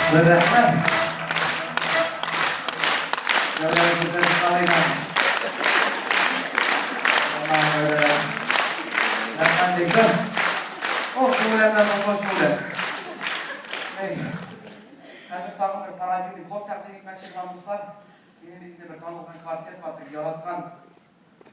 Бер рәхмәт. Дәүләт күрсәтеп карыйк. Рәхмәт бик зур. Ох, күңелемнән моңлы булды. Эй. Хәзер тагын бер пародийный блок тәкъдим итмәкче булам, дуслар. Минем бит инде бер танылган квартет бар, теге яраткан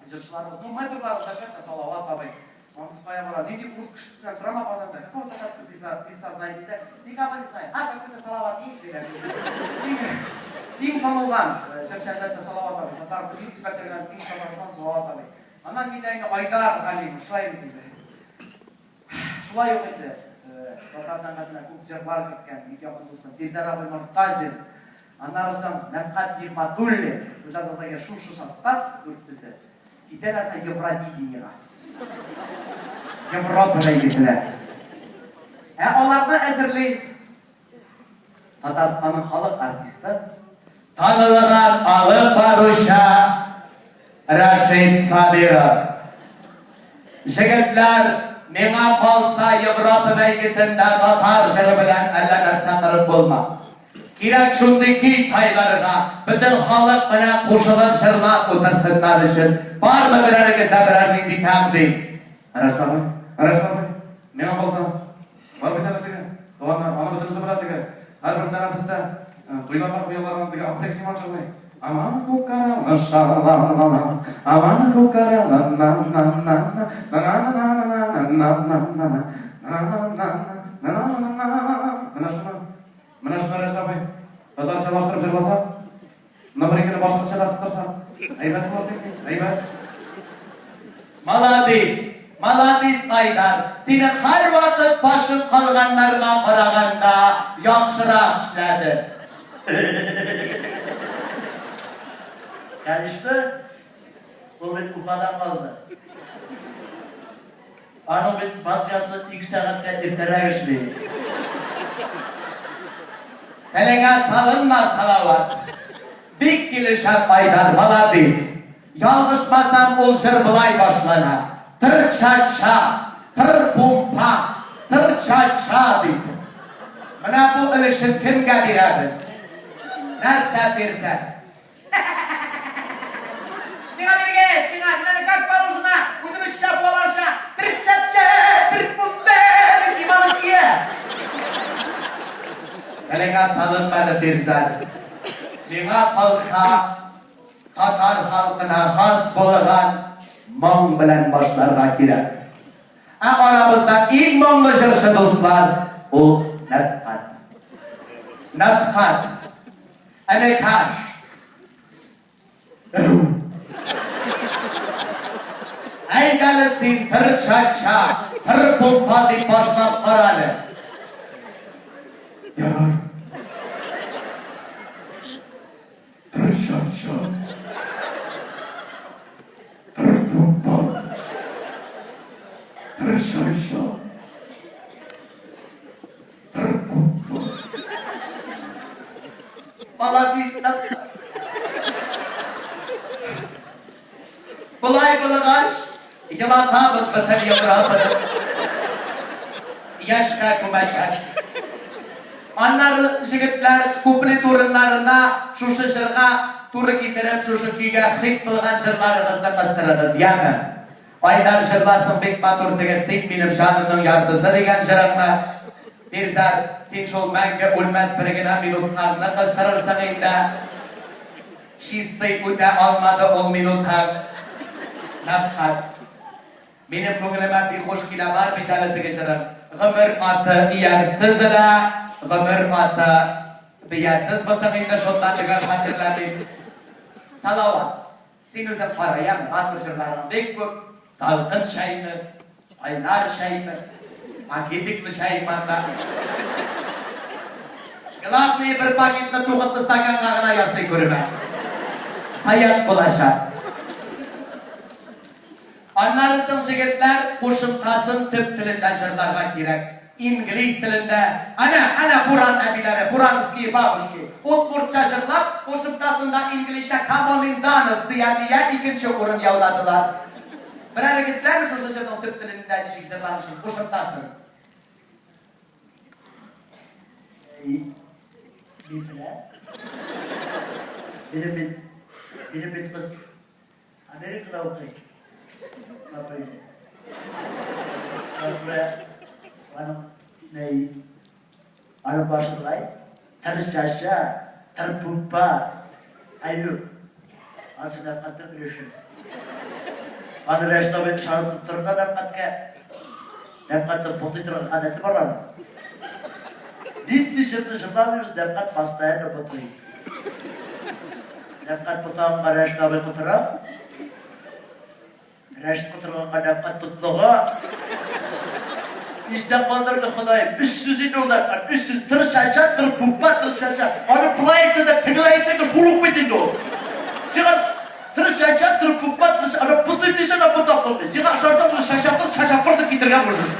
җырчыларыбыз. Ну, мэтрларыбыз, әлбәттә, Салават абый. Ансыз кая бара? Нинди урыс кешесеннән сорама Казанда. Какого татарского певца, певца знаете дисә, никого не знаю. А, какой-то Салават есть, диләр. Иң, иң танылган җырчы, әлбәттә, Салават абый. Татар бөек төбәкләреннән иң танылган Салават абый. Аннан китә инде Айдар Галимов, шулай бит инде. Шулай ук инде татар сәнгатенә күп җырлар керткән бик якын дустым Фирзәр абый Мортазин, аннары соң Нәфкать Нигъмәтуллин, күз алдыгызга килә шушы состав дүртесе, китәләр дә Евровидениега. Европа бәйгесенә. Ә аларны әзерли Татарстанның халык артисты, танылган алып баручы Рәшит Сабиров. Җегетләр, миңа калса, Европа бәйгесендә татар җыры белән әллә нәрсә кырып булмас. Кирәк шундый көй сайларга, бөтен халык белән кушылып җырлап утырсыннар өчен. Бармы берәрегездә берәр нинди тәкъдим? Рәшит абый, Рәшит абый, миңа калса, Бар бит әле теге, туганнар, аны бөтенесе белә теге. Һәрбер тәнәфестә туйларда куялар аны теге Африк Симон җырлый. Аман кукара ла-ла-ла-ла, аман кукара ла-на-на-на-на, на-на-на-на-на-на-на-на-на, на-на-на-на-на-на-на-на. Менә шуны, менә шуны Рәшит абый, татарчалаштырып җырласак, Номер икене башкортча да кыстырсак, әйбәт булыр дим мин, әйбәт. Маладис, маладис, Айдар, синең һәрвакыт башың калганнарга караганда яхшырак эшләде. Конечно, ул бит Уфада калды. Аның бит базгасы ике сәгатькә иртәрәк эшли. Телеңә салынма, Салават. Бик килешә, Айдар, маладис. Ялгышмасам, ул җыр болай башлана, Тыр-ча-ча, тыр-пум-па, тыр-ча-ча дип. Менә бу өлешен кемгә бирәбез? Нәрсә бирсәң? Миңа бирегез, миңа, мин әле как положено, үзебезчә, буаларча, трчача, трпумпе, дип иманым кия. Телеңә салынмады, Фирзәр. Миңа калса, татар халкына хас булган моң белән башларга кирәк. Ә арабызда иң моңлы җырчы дуслар, ул Нәфкать. Нәфкать. Энекәш! Әү! Әйдәле син тыр-ча-ча, тыр-пумпа дип башлап карале. Ярар. Тыр-ча-ча, тыр-пумпа, тыр-ча-ча. Болай булгач, елатабыз бөтен Европаны. Яшькә күмәчәк. Аннары җегетләр куплет урыннарына шушы җырга туры китереп, шушы көйгә хит булган җырларыгызны кыстырыгыз, яме? Айдар җырларсың бик матур теге син минем җанымның яртысы дигән җырыңны. Фирзәр, син шул мәңге үлмәс бер генә минуткаңны кыстырырсың инде. Чистый үтә алмады ул минутың. Нәфхәт. Минем күңелемә бик хуш килә бар бит әле теге җырың. Гомер аты иярсез лә, гомер аты биясез булсаң инде шунда төгәл хәтерләмим. Салават. Син үзең кара, яме, матур җырларың бик күп, салкын чәйме, кайнар чәйме, пакетиклы чәйме анда. Главное, бер пакетны тугызлы стаканга гына ясый күрмә. Сыек булачак. Аннары соң, җегетләр, кушымтасын төп телендә җырларга кирәк. Инглиз телендә, әнә, әнә буран әбиләре, буранские бабушки, удмуртча җырлап, кушымтасында инглизчә come on in dance дия-дия икенче урын яуладылар. Берәрегез беләме шушы җырның төп телендә ничек җырланышын, кушымтасын? Мин белә. Минем бит, минем бит кыз Америкада укый. Апай. Шуңа аның ни аның башы болай тыршаша, тырпупа. Әйе. Анысы Нәфкатьнең өлеше. Аны Рәшит абый ышанып тоттырырга Нәфкатькә. Нәфкатьнең бутый торган гадәте бар аның. Нинди җырны җырламыйбыз, Нәфкать постоянно бутый. Нәфкать бутаганга Рәшит абый котыра. Рәшит котырганга Нәфкать тотлыга. Истә калдырды Ходаем. Өч сүз инде ул Нәфкать, өч сүз. Тырышача, тырпупа, тырышача. Аны болай әйтсәң дә, тегеләй әйтсәң дә шул ук бит инде ул. Сиңа тырышача, тырпупа, тырыш, аны бутыйм дисәң дә бутап булмый. Сиңа ышансаң, тырышача, тыр, шашапыр дип китергә можешь.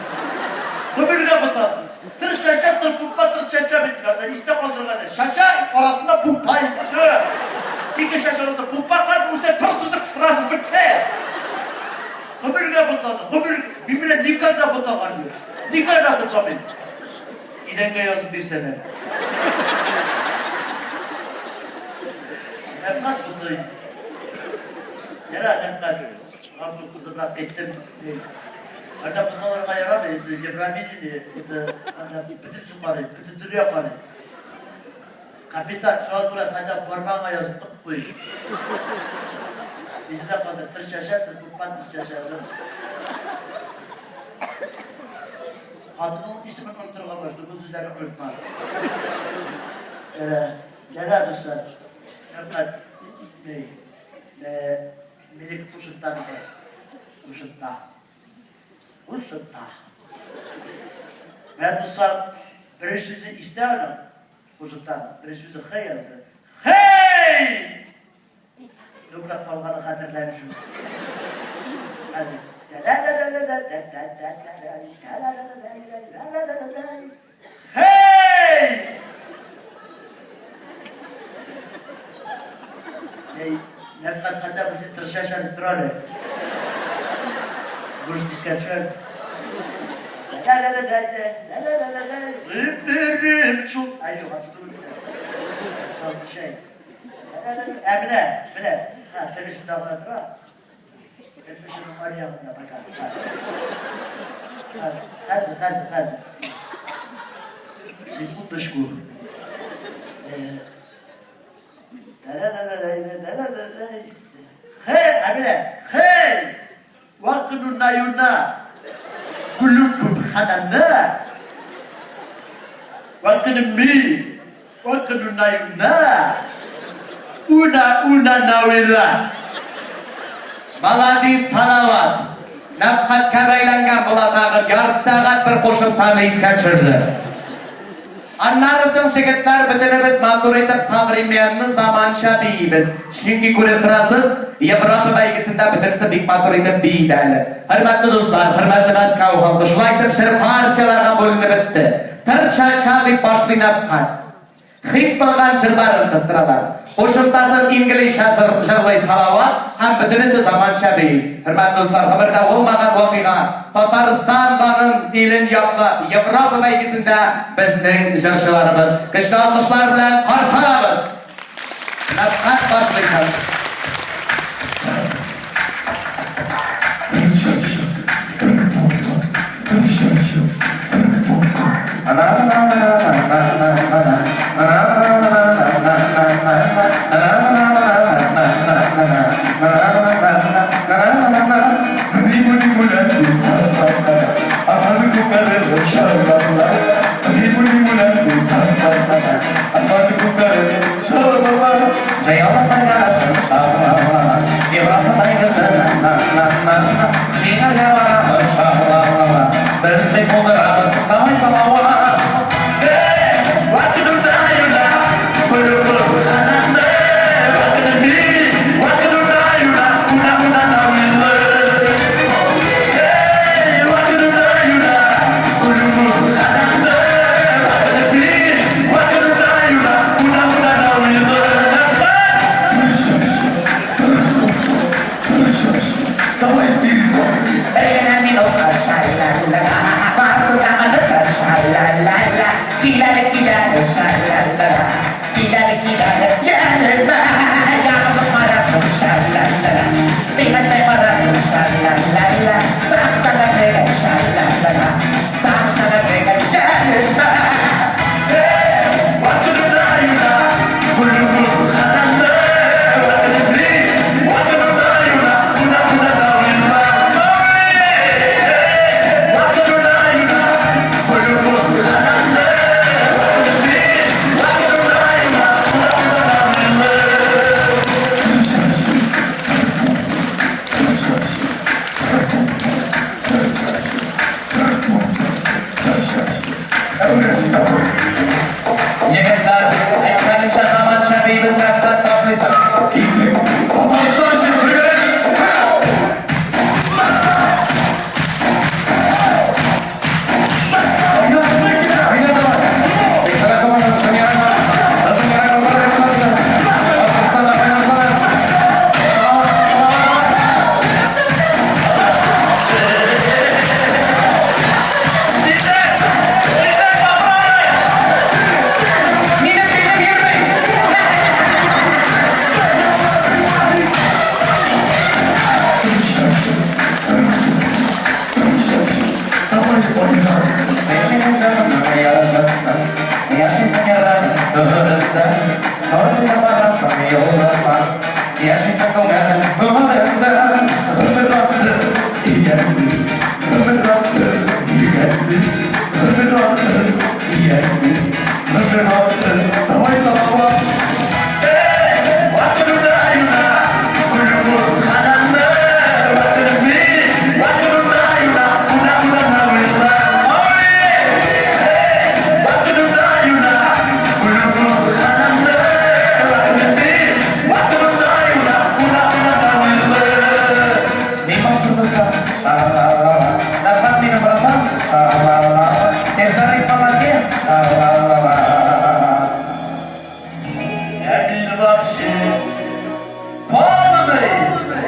Гомергә бутап. Тырышача, тырпупа, тырышача бит инде. Аны истә калдырган. Шаша арасында пупа инде. Ике шаша арасында пупа кар үсә, тыр сүзе кыстырасың, бетте. Гомергә бутады, гомер, мин белән никогда бутаган юк. Никогда бутамыйм. Идәнгә язып бирсәләр. Нәфкать бутый. Яра, Нәфкать. Гафу, кызыбрак киттем. Анда буталырга ярамый, это Евровидение, это анда бөтен карый, бөтен дөнья карый. Капитан, шуңа күрә хотя бы бармагыңа язып куй. Исендә калдыр, тыр чәчә, тыр пупка, тыр чәчә. Хатынның исемен онытырга башлый, бу сүзләрне онытма. Ярә, дуслар. Рәхмәт. Минеке кушымта бит әле. Кушымта. Кушымта. Менә, дуслар, беренче сүзе истә аның. Кушымтаның беренче сүзе хей әле. Хей! Ну, менә калганы хәтерләми шул. Хәзер. Хей! Эй, Нәфкать хотя бы син тырышача дип тор әле. Может, искә төшәр. Гомерем шул. Ай, юк, ансы түгел. Салды чәй. Ә, менә, менә. Ха, тел очында гына тора. Тел очының аръягында пока. Хәзер, хәзер, хәзер. Секундочку. Хей, ә менә, хей! Вакыдунаюна Гулубханана Вакыдми Вакыдунаюна Уна уна навила. Маладис, Салават! Нәфкатькә бәйләнгән була тагын, ярты сәгать бер кушымтаны искә төшерде. Аннары соң, җегетләр, бөтенебез матур итеп современный, заманча биибез. Чөнки күреп торасыз, Европа бәйгесендә бөтенесе бик матур итеп бии дә әле. Хөрмәтле дуслар, хөрмәтле Мәскәү халкы, шулай итеп җыр партияләргә бүленеп бетте. Тыр-ча-ча дип башлый Нәфкать. Хит булган җырларын кыстыралар. Кушымтасын инглизчә җырлый Салават һәм бөтенесе заманча бии. Хөрмәтле дуслар, гомердә булмаган вакыйга, Татарстан данын, илен яклап, Европа бәйгесендә безнең җырчыларыбыз. Көчле алкышлар белән каршы алабыз! Рәфкать башлый һәм. Дибез, рәхмәт ташлыйсың. Киттек! Татарстан өчен бергәләп! Әйдә, давай. Бекторак команда, Шамирак. Разумирак, команда. Башкортстанга кайнарсана. Саламат, саламат. Минем телем йөрми. Давай, уйна! Синең җаныңа ярашасың, яшисең яратып, Барысы барасың юлыма, яшисең күңелем күңелемдә. Гомер акты, иярсез. Гомер акты, егәрсез. Гомер акты, иярсез. Гомер акты. Давай, Салават! Мин матур кызга